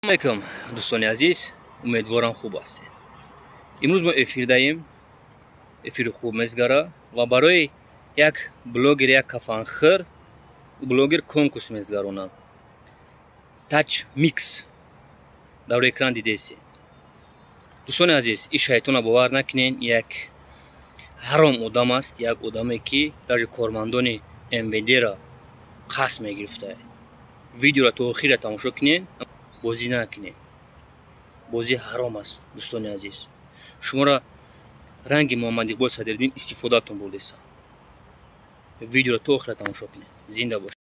Алейкум, дӯстони азиз, умедворам, хуб ҳастед. Имрӯз мо эфир даем, эфири хуб мезгара ва барои як блогер, як кафанхӯр блогер конкурс мезгаронам. Тач Микс дар экран дидесед. Дӯстони азиз, ин шайтона бовар накунен, як ҳаром одам аст, як одаме, ки даже кормандони МВД-ра қасд мегирифта. Видеоро то охира тамошо кунен, бозӣ накунед. Бозӣ ҳаром аст, дӯстони азиз. Шуморо ранги Муҳаммад Иқбол Садриддин истифодатон бурдесам. Видеоро то охира тамошо кунед. Зинда бошед.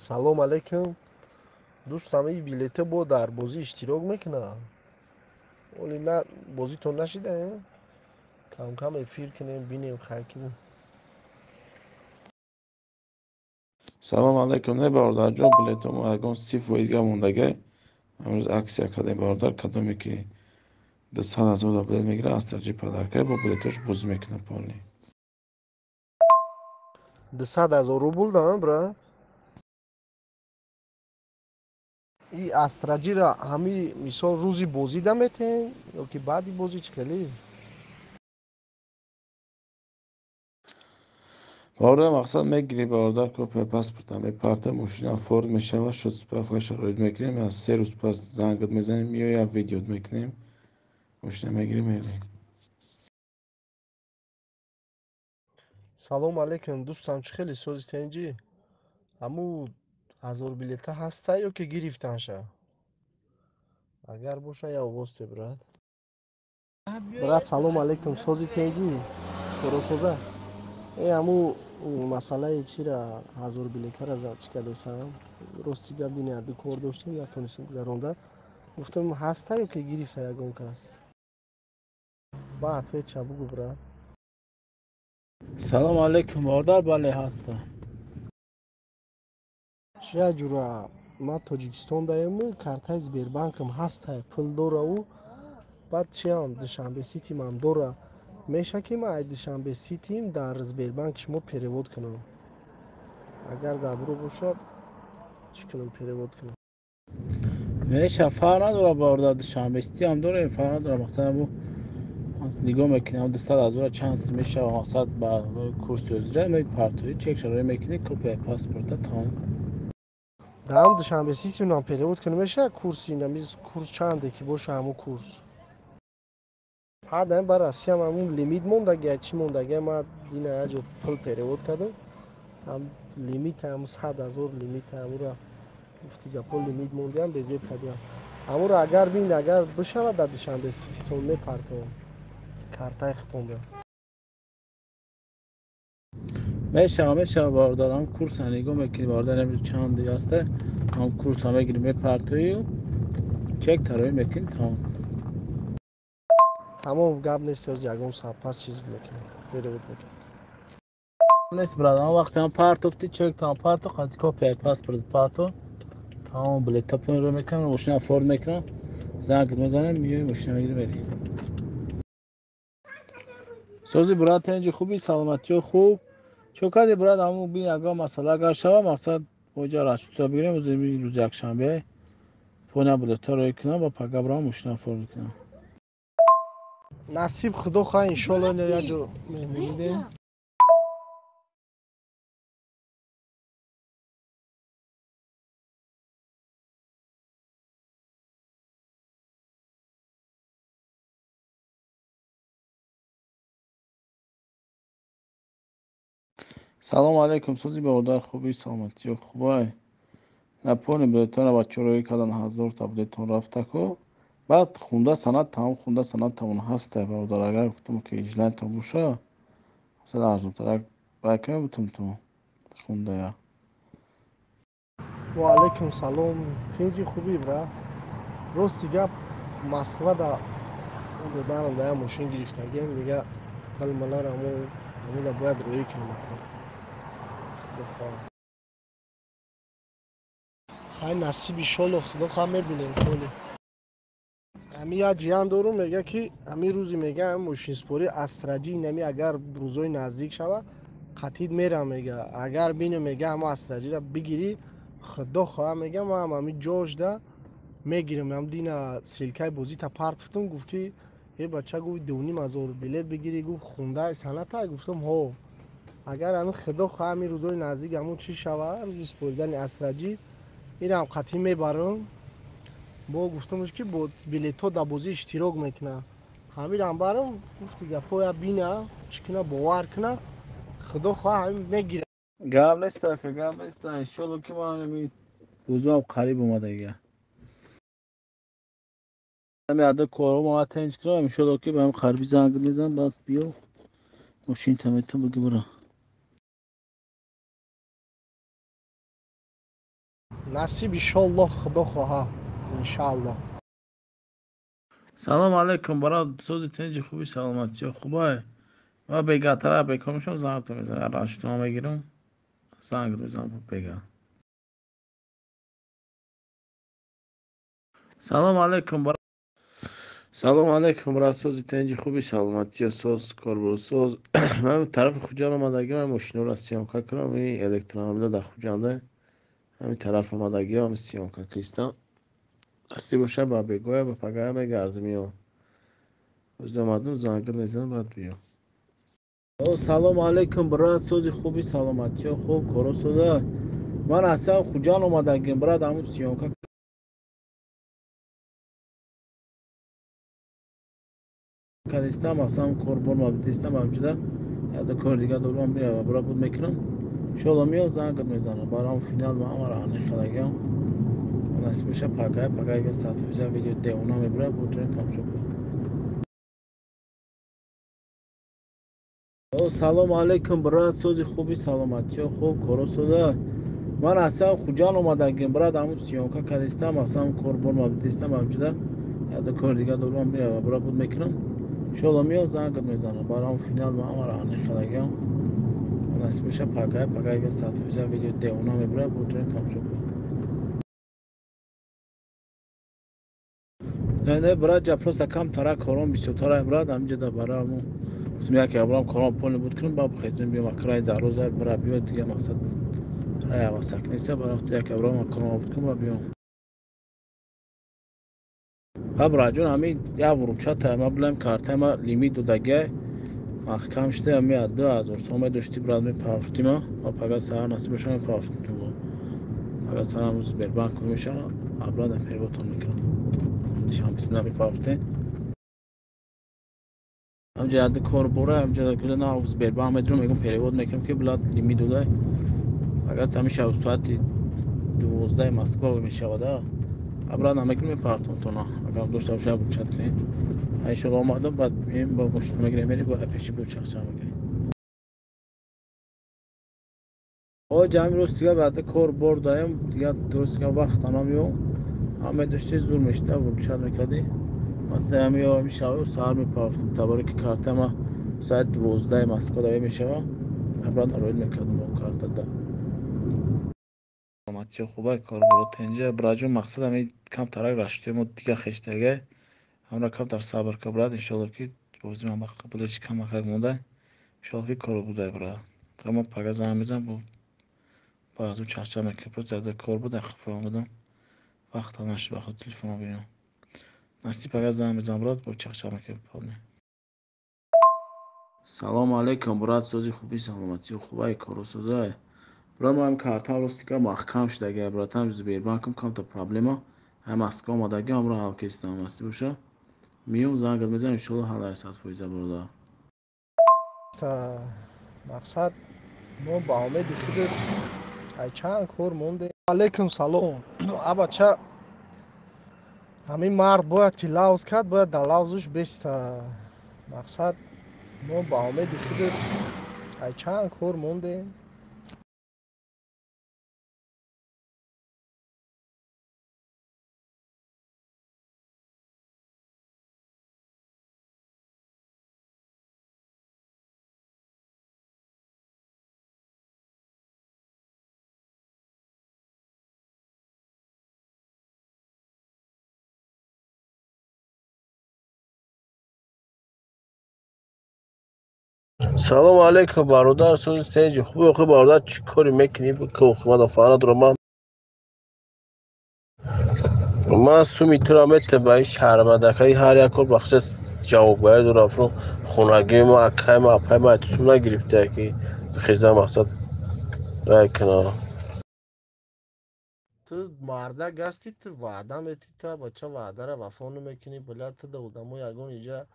Салом алейкум, дӯстам. И билета бо дар бозӣ иштирок мекунад? Оли на, бозитон нашида, э? Камкам эфир кунем, бинем, хай кунем. Салом алейкум. Не, бародарҷон, билетомо ягон 30 фоизга мондагай. Амрӯз акция кардем, бародар. Кадоме ки 200 000 да билет мегирад, астраҷи подарка, бо билетош бозӣ мекунад полный. 200 000 рубл да, брат? И астраҷира ҳами мисол рӯзи бозӣ да метен ё ки баъди бозӣ, чӣ хеле? Бародар, мақсад мегирӣ, бародар, копия паспорта мепарта, мошина оформ мешава, шот справка шароит мекунем, аз 3 рӯз пас зангат мезанем, меои, як видеот мекунем, мошина мегирӣ, мерӣ. Салом алейкум, дӯстам, чӣ хеле, сози, тенҷӣ? Ҳаму ҳазор билета ҳаста ё ки гирифтанша? Агар боша, я овоз те, брат. Брат, салом алейкум, сози, тенҷӣ, коросоза? Э, ҳаму масъалаи чира, ҳазор билетара чӣ кардесам? Рости гап, дини аду кор доштем, натонистем гузаронда. Гуфтам, ҳаста ё ки гирифта ягон кас? Ба ответша бугу, брат. Салом алейкум, бародар, бале, ҳаста. Чия ҷура, ман Тоҷикистон даем, картаи Сбербанкам ҳаста, пул дораву, баъд чиам, Душанбе Ситимам дора. Меша ки ман ай Душанбе Ситим дар Сбербанки шумо перевод кунам? Агар добро бошад, чӣ кунам, перевод кунам? Меша, фарқ надорад, бародар, Душанбе Ситиам дорем, фарқ надорад. Мақсад, ҳаму нигоҳ мекунем, 200 000 чанд сум мешава. Мақсад, ба курси ҳозира мепартоӣ, чек шароӣ мекунӣ, копияи паспорта, тамом. Даам Душанбе Ситимам перевод кунам, меша? Курси нами курс чанде ки боша, ҳамун курс ҳадам ба Россиям ҳамун лимит мондагия, чӣ мондагия? Ман дина яҷо пул перевод кардам, ҳам лимит ҳаму 100 000 лимит, ҳамура гуфти гапо, лимит мондиам, безеб кардиам ҳамура. Агар бин, агар бишавад, дар Душанбе Сититон мепартовам картаи хитонда. Мешава, мешава, бародар. Ҳам курса нигоҳ мекунӣ, бародар, имрӯз чанд ҳаста, ҳам курса мегирӣ, мепартоию, чек тароӣ мекунӣ, тамом. Тамом, гап нест, ҳози ягон соат пас чиз мекунем, перевод мекунем. Нест, брат, ҳам вақте ҳам партофти, чек там парто, қати копияи паспорт парто, тамом, билета ро мекунам, мошина оформ мекунам, зангат мезанем, меои, мошина мегирӣ, мерӣ. Сози, брат, тенҷи, хуби, саломатиё хуб? Чо кардӣ, брат? Ҳамун бин, ягон масъала агар шава, мақсад, оҷа расчёта бигирем. Рӯзи якшанбе пона билета роӣ кунам ва пага бирам, мошина оформ мекунам. Насиб, худо хоҳа, иншолло, як ҷо меҳмонӣ дем. Салому алейкум, сози, бародар, хуби, саломатиё хубай? Напони билетона бачаҳо роӣ кардан, ҳазорта билетон рафтаку. Баъд хунда санад, тамом, хунда санад тамон ҳаста, бародар. Агар гуфтам ки желаниятон боша, масалан, арзонтарак бай кунем, бутум ту. Хундая. Ва алайкум салом. Тинҷи, хубӣ, бра? Рости гап, Москвада додарам да як мошин гирифтагиам, дига палмалар ҳамуда бояд рӯӣ кунам, ака. Худо хоҳад. Хай, насиб, иншолло, худо хоҳад, мебинем толи. Ҳами як ҷиян дорум, мега ки ҳамин рӯзи, мега, мошинспорӣ Астраҷи инами агар рӯзои наздик шава, қатид мерам, мега. Агар бинем, мега, ҳамо Астраҷира бигирӣ, худо хоҳад, мега, ман ҳами ҷошда мегирам. Ҳам дина ссылка и бозита партфтум, гуфт ки е бача, гуфт, 2500 билет бигирӣ, гуфт, хундаи саната. Гуфтам, ҳо. Агар ҳамин, худо хоҳад, ҳамин рӯзои наздик ҳамон чӣ шава, рӯзи споридани Астраҷи, инам қатъӣ мебарам. Бо гуфтамш ки бо билетҳо дар бозӣ иштирок мекунад, ҳаминам барам. Гуфти гапҳоя бина, чӣ куна, бовар куна, худо хоҳад, ҳамин мегирад. Гап нест, ака, гап нест. Иншолло ки ман ҳамин рӯзоам қариб омадагия, ҳами ада корҳо ма тенҷ кунам. Иншолло ки ба ҳам қариби занг мезанам, баъд биё, мошин таметон биги, бара. Насиб, иншолло, худо хоҳад, иншаалло. Салом алейкум, барод. Сози, тинҷи, хуби, саломатиё хубай? Ма бегатара бекор мешавам, зангто мезанам, раштума мегирам, занг мезанам бега. Салом алейкум, салом алейкум, брат. Сози, тинҷи, хуби, саломатиё соз, корбурсоз? Ман тарафи Хуҷанд омадагиам, ман мошинҳоро съёмка кунам. Ин электромобило дар Хуҷанда, ҳамин тараф омадагиам, съёмка кистам. Насиб боша, ба бегоя, ба пагая мегардем. Ё оз омадам, занг мезанам, баъд биё. Салом алейкум, брат. Сози, хуби, саломатиё хуб, коро соза? Ман аслан Хуҷанд омадагиам, брат, ҳамун съёмка кардистам. Аслан корбор мабдистам, ҳамҷида яда кори дига дорам, бра буд мекунам. Иншолло меём, зангат мезанам барам. Финал ма ҳамара ҳанехалагиам. Насиб боша, пагая, пагая 100% видео девона мебурад, бутонед тамошо кунед. Салом алейкум, брат. Сози, хуби, саломатиё хуб, коро соза? Ман аслан Хуҷанд омадагиам, брат, ҳамун съёмка кардистам. Аслан корбор мабдистам, ҳамҷида яда кори дига дорам, бра буд мекунам. Иншолло меём, зангат мезанам барам. Финал ма ҳамара ҳанехалагиам. Насиб боша, пагая, пагая 100% видео девона мебурад, бутонед тамошо кунед. Не, не, брат, ҷа просто камтара кором бисёртара, брат. Ҳаминҷа бараму гуфтам, яке абрам кором полный буд кунам, баъд бихезем, биём. Акраи дароза, бара, биё, дига мақсад рай авасак неста. Барафта яке абрам кором буд кунам, баъд биём. Ҳа, браҷон, ҳамин як вручата ма билам, картаи ма лимит додагиай, маҳкам шуда. Ҳами 2000 сом медошти, брат, мепарафтима ва пага саҳар, насиб боша, мепарафтим. Пага саҳар ҳамун Сбербанк мешава, абрада перевод тон мекунам. Душанбе мепарафтем, ҳамҷа яде кор бора, ҳамҷа на Сбербанк медурам, мегум, перевод мекунам, ки блад лимит додай. Агар ҳамин шаб соати 12 Москва мешавада, абрад намекунам, мепартом тона. Агар дошта боша, вручать кунед. Иншолло омадам, баъд меем, бо мошина мегирем, мерем, бо пеши бо чақчақ мекунем. О, ҷамъи рӯз дига баъда кор бор даем, дига дуруст дига вақт намеём. Ҳам медошти, зур мешида, вручать мекардӣ. Ҳами шаб саҳар мепарафтам, таборе ки карта ма соати 12 Москва даве мешава, абрад ароид мекардам бо карта да. Саломатиё хубай, корборо тенҷа, браҷон? Мақсад ҳами камтарак раштуемо дига хештагай, ҳамра камтар сабр ка, брат. Иншолло ки бозим ҳама билечи камакак монда, иншолло ки коро будай, брат. Ма пага занг мезанам, бо баъзу чақчақ мекунем. Просто яда кор буд, хафа омадам, вақт нашуд вақт телефонро бинам. Насиб, пага занг мезанам, брат, бо чақчақ мекунем полный. Салому алейкум, брат. Сози, хуби, саломатиё хубай, коро созай, брат? Ман картам рости ка маҳкам шудагия, братам. Сбербанкам камта проблема, ҳам Москва омадагиам, ҳамро ҳал кистам. Насиб боша, миём, зангат мезанам, иншолло ҳал 100%, бародар. Мақсад, мо ба умеди худет ай чанд кор мондем. Алейкум салом, абача. Ҳамин мард бояд ки лавз кард, бояд дар лавзуш беста. Мақсад, мо ба умеди худет ай чанд кор мондем. Салому алейкум, бародар, сози тенҷи хуби? Охи, бародар, чӣ кори мекунӣ? Мада фара дорам, ман суми тура метам ба ин шармандакаи. Ҳар як кор бахша ҷавобгарӣ дорам. Хонагии ма, акай ма, апай ма сум нагирифта, ки хеза мақсад рай кунам. Ту мардак ҳастӣ, ту ваъда метӣ, ту бача ваъдара вафо намекунӣ. Била, ту да одамо ягон иҷа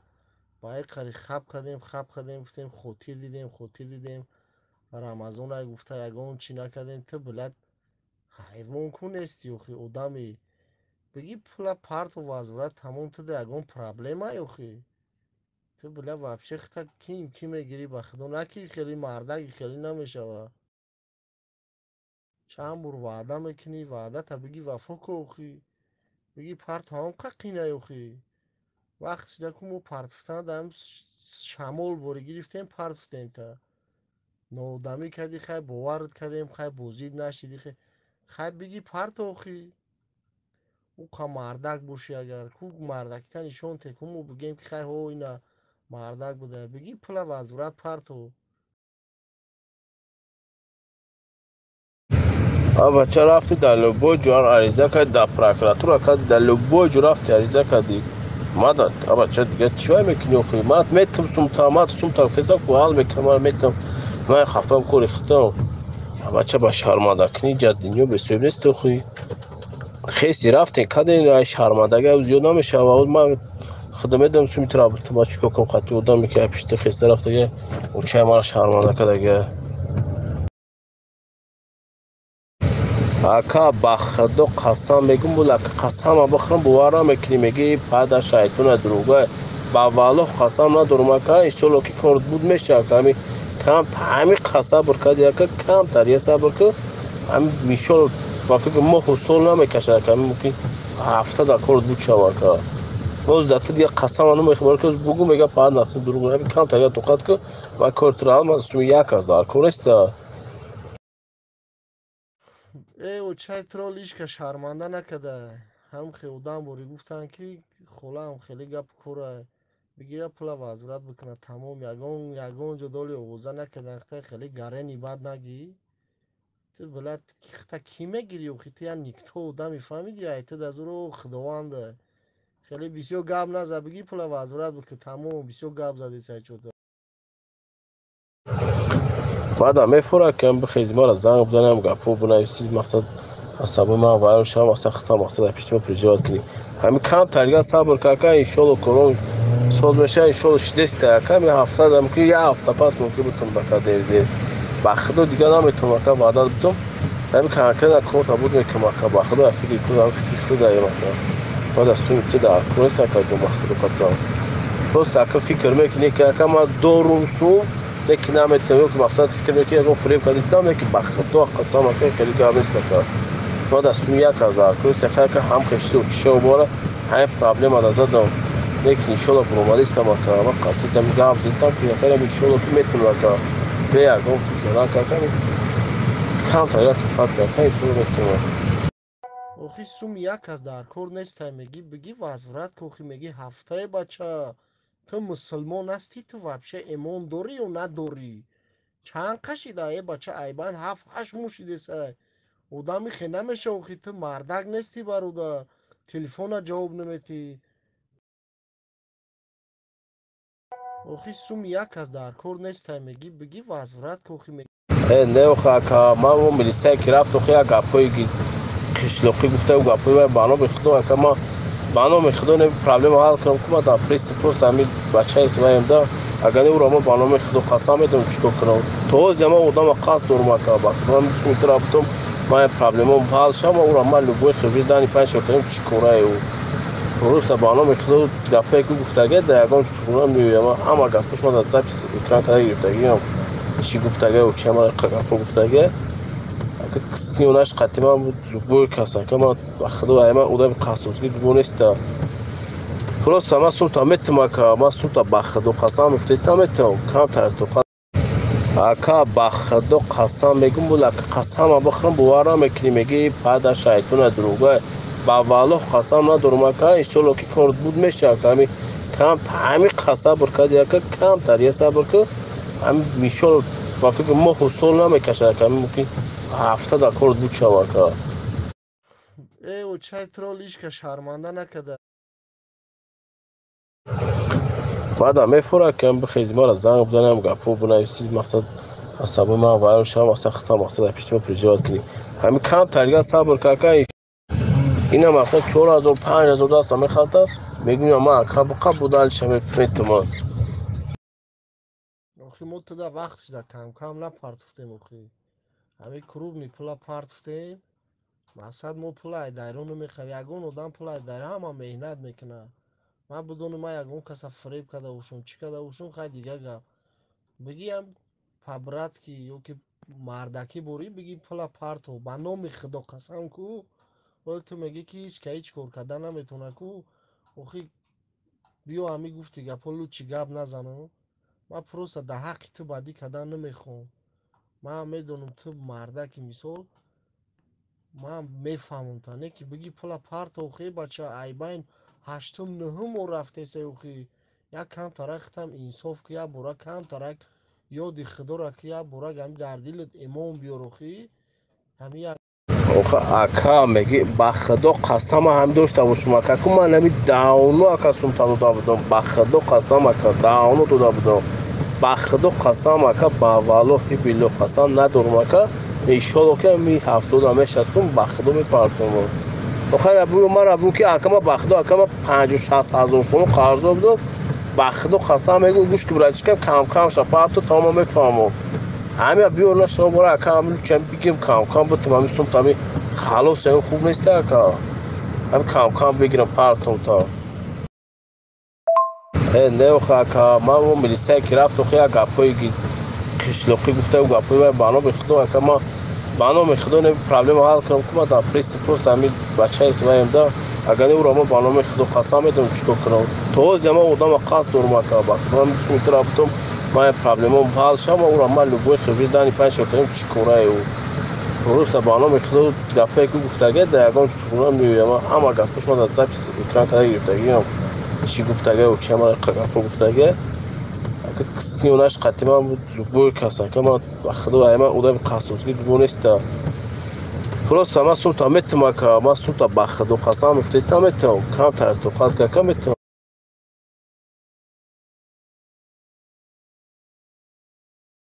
ба ай қари хаб кардем, хаб кардем, гуфтем, хотир дидем, хотир дидем, Рамазон ай гуфта, ягон чӣ накардем. Ту, била, ҳайвон ку нестӣ охи, одами бигӣ, пула парту, возврат, тамом. Ту да ягон проблема охи? Ту, била, вообще хита ким кӣ мегирӣ? Ба худо, наки хеле мардаки хеле намешава. Чанд бор ваъда мекунӣ, ваъдата бигӣ, вафо ку охи, бигӣ, парту, ҳамон қа қинай охи. Вақт шида ку, мо партуфтан даам шамол борӣ гирифтем, партуфтем. Та ноодамӣ кардӣ, хай, боварат кардем, хай, бозид нашидӣ, хай, бигӣ, парту охи. Ӯ қа мардак бошӣ агар, ку мардакита нишон те ку, мо бигем, ки хай, ҳо, ина мардак буда. Бигӣ, пула возврат парту. Бача, рафти дар любой ҷо ариза кардӣ, дар прокуратура кардӣ, дар любой ҷо рафти ариза кардӣ. Мада, бача, дига чӣ вай мекунӣ охи? Ман метам сумта, ман сумта феса ку ҳал мекунам, ман метам, ман хафам кори худам. Бача, ба шармандакунӣ ҷа дунё бесоҳиб нест охи. Хеси рафтем кардем, ай шармандагӣ зиёд намешава. Ман худам медонам, суми тура ма чӣ кор кунам қати одаме, ки пишти хеста рафтага, очаи мара шарманда кардага. Ака, ба худо қасам мегум, бул, ака, қасама бихӯрам, бовар намекунӣ, мегӣ пада шайтона дурӯға. Ба валлоҳ қасам надорам, ака, иншолло ки кор буд мешава. Ами кам ҳами сабр карди, ака, камтар я сабр ку. Ами иншолло, ба фикр, моҳу сол намекашад, ака, мумкин ҳафта дар кор буд шава, ака. Боз дар ту дига қасама намехӯрам, ки бугу, мега пад нафси дурӯғ. Ами камтар я тоқат ку, ва кори туро ҳал. Суми як аст, дар кор неста. Э, очай туро лишка шарманда накарда. Ҳам хе одам борӣ гуфтанд, ки холаам хеле гап кора, бигира, пула возврат бикунад, тамом. Ягон ҷо доли овоза накардан, хита хеле гарени бад нагӣ. Ту, била, хита кӣ мегирӣ охи? Ту я никто одами, фаҳмиди? Ай ту дазуро худованда хеле бисёр гап наза, бигӣ, пула возврат бикун, тамом. Бисёр гап зади сайчота. Баъдам мефурад, ки бихези, мара занг бизанам, гапҳо бинависӣ, мақсад асаби ман вайрон шавам, мақсад хита, мақсад пишти ма переживать кунӣ. Ҳами камтар дига сабр ка, иншолло корон соз мешава, иншолло шидеста, ака. Ми ҳафта мумкин, як ҳафта пас мумкин бутум, бака, дер дер. Ба худо, дига наметавонам, ака, ваъда бутум. Ҳами конкретно корта буд мекунам, ака, ба худо, фикри кунам, фикри худаем, ака. Баъд аз суми ту дар кор нест, ака ҷон, ба худо қасам. Просто, ака, фикр мекунӣ, ки, ака, ман дорум сум, леки наметавонам, ки мақсад фикр мекунӣ, ягон фиреб кардистам, леки ба худо қасам, ака, хеле гап нест, ака. Баъд аз суми як ҳазар кор нест, ака, ҳам хешти чиша бора ҳамин проблема да задам, лекин иншолло буромадистам, ака. Ман қатъи дам гап зистам, ки, ака, иншолло ки метавонам, ака, бе ягон фикр нака, ака, камтар як тоқат ка, ака, иншолло метавонам. Охи, сум як аз дар кор нестай, мегӣ, бигӣ, возврат ку охи, мегӣ ҳафтае. Бача, ту мусулмон ҳастӣ? Ту вообще эмон дорӣ ё надорӣ? Чанд қашида, э бача, айбан ҳафт ҳашт мушидесай. Одами хе намеша охи, ту мардак нестӣ, бародар, телефона ҷавоб наметӣ охи. Сум як аз дар кор нестай, мегӣ, бигӣ, возврат ку охи. Э, не, охи, ака, ман он милисае ки рафт, охи, як гапҳои қишлоқӣ гуфта, гапҳои вай, ба номи худо, ака, ман ба номи худо не проблема ҳал кунам, ку ман дар приступ просто ҳамин бачаи ваем да. Агар не, ӯро ман ба номи худо қасам медонам, чӣ кор кунам. То ҳозир ман одама қасд дорум, ака, ба худо, ман суми тура бутум, ман проблемаам ҳал шавам, ӯро ман любой хибри дани панҷ шоферим, чӣ корае ӯ. Просто ба номи худо, гапое ки гуфтага, дар ягон чуқура меоям, ҳама гапҳош ман дар запись экран карда гирифтагиам, чӣ гуфтага ӯ, чи ҳама гапҳо гуфтага. Сиёнаш қатъи ман буд, любой кас, ака, ман ба худо, ай ман одами қасосгӣ дубо неста. Просто ман сумта метам, ака, ман сумта, ба худо қасам гуфтаистам, метам, камтар тоқат. Ака, ба худо қасам мегум, бул, ака, қасама бихӯрам, бовар намекунӣ, мегӣ пада шайтона дурӯға. Ба валлоҳ қасам надорам, ака, иншолло ки кор буд мешава, ака. Ҳами кам ҳами сабр карди, ака, камтар я сабр ку. Ҳамин иншоалло ба фикр моҳу сол намекашад ака, мумкин ҳафта дар корот бучава ака. Э, очай трол ишка шарманда накарда. Баъдам мефурад ки бихези мара занг бизанам, гапҳо бинависӣ, мақсад асаби ман вайрон шавам, мақсад хита мақсад дар пишти ма переживать кунӣ. Ҳамин камтар дигар сабр кака, ина мақсад 4000 5000 даста мехалта, мегӯям ман ака буқа будалиша метуман. Охи мо туда вақт шуда кам-кам напартуфтем охи. Ҳамин крупный пула партуфтем. Мақсад мо пула ай дайрон намехоҳем. Ягон одам пула ай дайрон ҳама меҳнат мекунад. Ман бидонам ман ягон каса фиреб карда бошам, чӣ карда бошам, хай дигар гап. Бигиям по-братски ёки мардакӣ борӣ бигӣ пула парто ба номи Худо қасам ку. Вале ту мегӣ ки ҳеч ка ҳеч кор карда наметавона ку. Охи биё ҳамин гуфти гапҳо лучи гап назанам. Ман просто дар ҳаққи ту бадӣ кардан намехоҳам. Ман медонам ту мардаки мисол, ман мефаҳмам та, не ки бигӣ пула парто охи бача айбайн ҳаштум нӯҳум мо рафтеса охи. Як камтарак хитам инсоф ку, як бора камтарак ёди Худоро ки як бора ҳами дар дилат имон биёр охи. Ҳами як Оха ака меги ба Худо қасам ҳам дошта бошум ака, ку ман ҳами давно ака сумта дода будам, ба Худо қасам ака давно дода будам. Ба Худо қасам ака, ба валлоҳи биллоҳ қасам надорум ака. Иншоалло ки ҳами ҳафтода мешастум, ба Худо мепартом. Охир бу мара бу ки ака ма ба Худо ака ма 50-60 ҳазор сомон қарздор будам. Ба Худо қасам мегӯ гӯш ки братишка кам-кам ша парто тамома мефаҳмам. Ҳамия биёр нашава бора ака, ҳами лучам бигем кам-кам бутам ҳами сум тами халос ҳами хуб нест ака. Ҳами кам-кам бигирам партом та. Э, не охи ака, ман о милисае ки рафт охи як гапҳои қишлоқӣ гуфта гапҳои вай ба номи Худо ака, ман ба номи Худо не проблема ҳал кунам ку ман дар пресс просто ҳами бачаи ваем да, агар не ӯро ман ба номи Худо қасам медонам чӣ кор кунам. То ҳозир ман одама қасд дорум ака, ба Худо ман сумитра рафтам, ман проблемам ҳал шава, ӯро ман любой хибри дани панҷ шоферим чӣ корае ӯ. Просто ба номи Худо гапҳое ки гуфтагӣ дар ягон чӣ туғуна меоям, ман ҳама гапҳош ман дар запись экран карда гирифтагиам. Чӣ гуфтагӣ ӯ чӣ ҳама гапҳо гуфтагӣ. Ака сиёнаш қатъи ман буд любой кас ака, ман ба Худо ай ман одами қасосгӣ дубо неста. Просто ман сумта метам ака, ман сумта ба Худо қасам гуфтаистам метам, камтар тоқат кака метам.